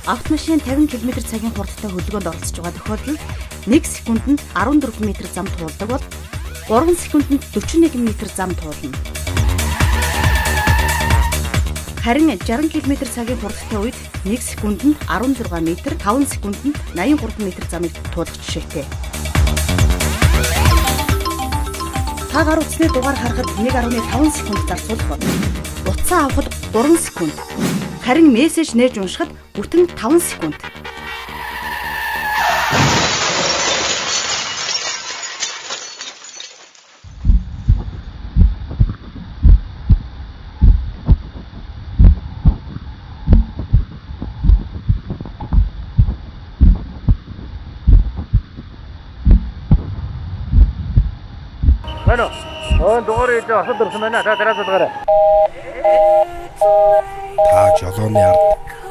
Автомашин 50 км цагийн хурдтай хөдөлгөөнд оролцож байгаа тохиолдолд 1 секундэд 14 м зам туулдаг бол 3 секундэд 41 м зам туулна. Харин 60 км цагийн хурдтай үед 1 секундэд 16 м, 5 секундэд 83 м замыг туулах жишээтэй. Та гар утасны дугаар харахад 1.5 секунд зарцуулах бол утсаа авахад 3 секунд. Харин мессеж нээж уншихад бүтэн 5 секунд. Байна уу? Өө дугаар хийж осод өрсөн байна. Та дараа зургаарай. Та жолооны ард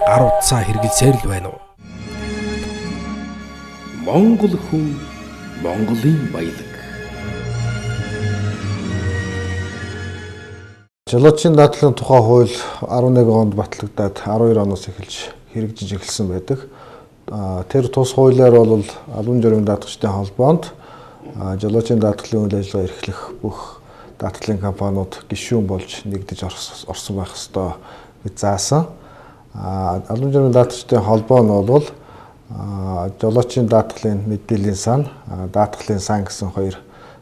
гар утсаа хэрэглэсээр л байна уу? Монгол хүн Монголын баялаг. Жолоочийн даатгалын тухай хууль 11 онд батлагдаад 12 оноос эхэлж хэрэгжиж эхэлсэн байдаг. Тэр тус хуулиар бол албан журмын даатгчдын холбоонд жолоочийн даатгалын үйл ажиллагаа эрхлэх бүх даатгалын компаниуд гишүүн болж нэгдэж орсон байх ёстой гэж заасан. Албан журмын даатгчдын холбоо нь бол жолоочийн даатгалын мэдээллийн сан, даатгалын сан гэсэн хоёр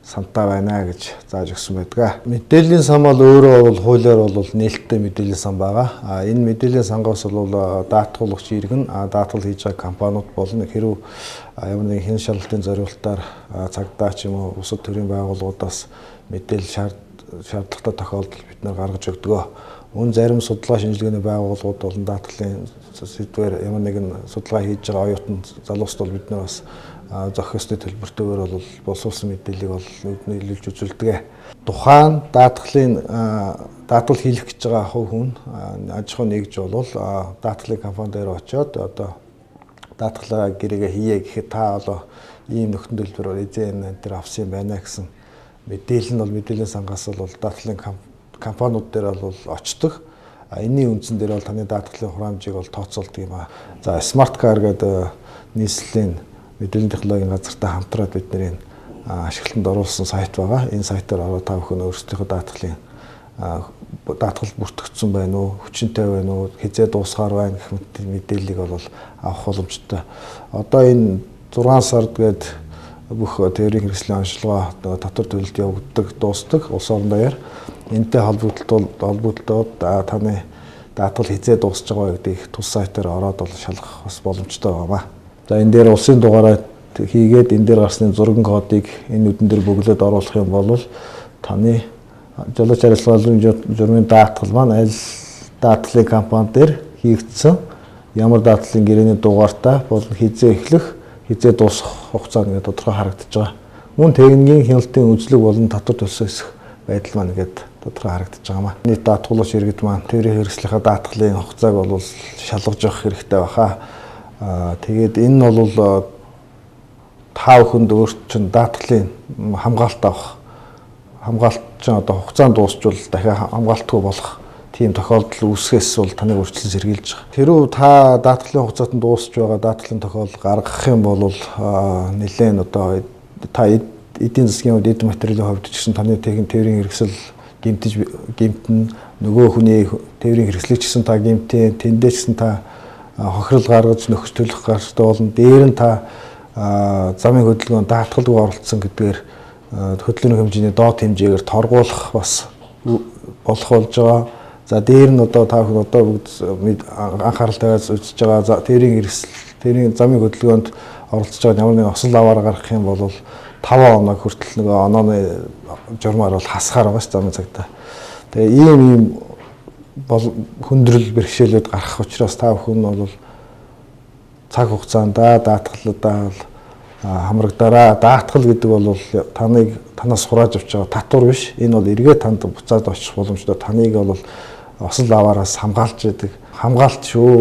сантай байна гэж зааж өгсөн байдаг. Мэдээллийн сан бол өөрөө бол хуулиар бол нээлттэй мэдээллийн сан байгаа. Энэ мэдээллийн сангаас бол даатгуулагч иргэн, даатгал хийж байгаа компаниуд болон хэрв ямар нэгэн хэн шалгалтын зориултаар цагдаа ч юм уу бусад төрлийн байгууллагуудаас мэдээлэл шаардлагатай тохиолдолд бид нар гаргаж өгдөг. Мөн зарим судалгаа шинжилгээний байгууллагууд болон даатгалын сэдвээр ямар нэгэн судалгаа хийж байгаа оюутан залууст бол бид нар бас зохих ёсны төлбөртэйгээр бол боловсруулсан мэдээллийг бол нийлүүлж үзүүлдэг. Тухайн даатгалын даатгал хийх гэж байгаа хувь хүн аж ахуй нэгж бол даатгалын компани дээр очиод одоо даатгалаа гэрээгээ хийе гэхэд та одоо ийм нөхөн төлбөрөөр эзэн энэ төр авсан юм байна гэсэн мэдээлэл нь бол мэдээллийн сангаас бол даатгалын компаниуд дээр бол очдог. Энийн үндсэн дээр бол таны даатгалын хураамжийг бол тооцоолдог юм аа. За Smart Car гэдэг нийслэлийн мэдээллийн технологийн газартай хамтраад бид нэр энэ ашиглалтанд оруулсан сайт байгаа. Энэ сайтаар ороод та бүхэн өөрсдийнхөө даатгалын даатгал бүртгэгдсэн байна уу, хүчинтэй байна уу, хэзээ дуусгаар байна гэх мэт мэдээллийг бол авах боломжтой. Одоо энэ 6 сард гээд бүх тээврийн хэрэгслийн онцлогоо татвар төлөлт явагддаг, дуустдаг улс орон даяар. Энэтэй холбогдолтой таны даатгал хэзээ дуусч байгаа гэдгийг тус сайтаар ороод бол шалгах бас боломжтой байна. За энэ дээр улсын дугаараа хийгээд энэ дээр гарсны зурган кодыг энэ нүдэн дээр бөглөөд оруулах юм бол таны жолооч харилцаалын журмын даатгал маань аль даатгалын компани дээр хийгдсэн ямар даатгалын гэрээний дугаартай болон хэзээ эхлэх, хэзээ дуусах хугацаа ингээд тодорхой харагдаж байгаа. Мөн техникийн хяналтын үзлэг болон татвар төлсөн хэсэг байдал маань ингээд тодорхой харагдаж байгаа маа. Нийт даатгуулагч иргэд маань тээврийн хэрэгслийнхаа даатгалын хугацааг бол шалгаж явах хэрэгтэй байхаа. Тэгээд энэ нь бол та бүхэнд өөрт чинь даатгалын хамгаалт авах, хамгаалт чинь одоо хугацаанд дуусчвал дахиад хамгаалтгүй болох тийм тохиолдол үүсгэхээс бол таныг урьдчилан сэргийлж байгаа. Тэрүү та даатгалын хугацаанд нь дуусч байгаа даатгалын тохиолдол гаргах юм бол нэлээд одоо та эдийн засгийн хувьд, эд материалын хувьд ч гэсэн таны тээврийн хэрэгсэл гэмтэж гэмтэн, нөгөө хүний тээврийн хэрэгслийг ч гэсэн та гэмтэн, тэндээ ч гэсэн та хохирол гаргаж нөхөж төлөх гарчтай болно. Дээр нь та замын хөдөлгөөн даатгалгүй оролцсон гэдгээр хөдөлгөөний хэмжээний доод хэмжээгээр торгуулах бас болох болж байгаа. За дээр нь одоо та бүхэн одоо бүгд анхаарал тавиад үзэж байгаа тээврийн хэрэгсэл, тээврийн замын хөдөлгөөнд оролцож байгаа ямар нэгэн осол аваар гаргах юм бол 5 оног хүртэл нөгөө онооны журмаар бол хасахаар байгаа ш замын цагтаа. Тэгээ ийм бол хүндрэл бэрхшээлүүд гарах учраас та бүхэн бол цаг хугацаанд даатгалуудаа бол хамрагдаараа. Даатгал гэдэг бол таныг танаас хурааж авч байгаа татвар биш. Энэ бол эргээ танд буцаад очих боломжтой. Таныг бол осол аваараас хамгаалж яадаг хамгаалт шүү.